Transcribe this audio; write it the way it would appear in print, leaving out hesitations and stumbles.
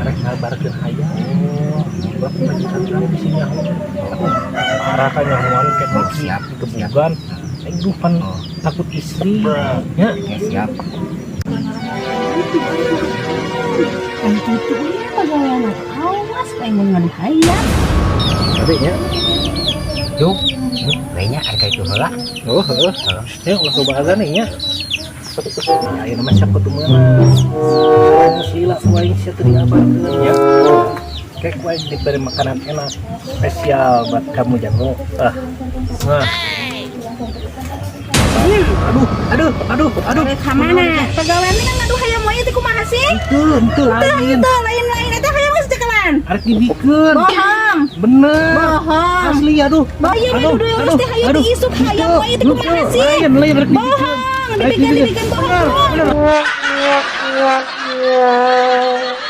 Arek ngabarkeun hayam. Oh, aku majikan urang bisi nyaho. Aduh, parah kan nyahoan kayak Oh, siap, gebugan. Aduh, pan Oh. takut istri. Ya. Oke, siap. Kan kitu ieu pagawean. Awas aing mun ngadu hayam. Tapi ya. Yuk, kayaknya harga itu heula. Oh, heeh. Ya, ulah loba azan nya. Ayo nama siapa tuh meunang. Lila ku aing sia teu diabarkeun ya. Kayak ku aing diberi makanan enak spesial buat kamu, jago. Ah. Nah. Aduh, aduh, aduh, aduh. Rek ka mana? Pagawean kan ngadu hayam wae teh kumaha sih? Itu lain. Teu, lain-lain eta hayam geus cekalan. Arek dibikeun. Bohong. Bener. Bohong. Asli, aduh. Bayar Aduh, aduh, aduh, teh hayam aduh. diisuk hayam wae teh kumaha sih? Lain, lain arek dibikeun. Bohong, dibikeun dibikeun bohong. Bener.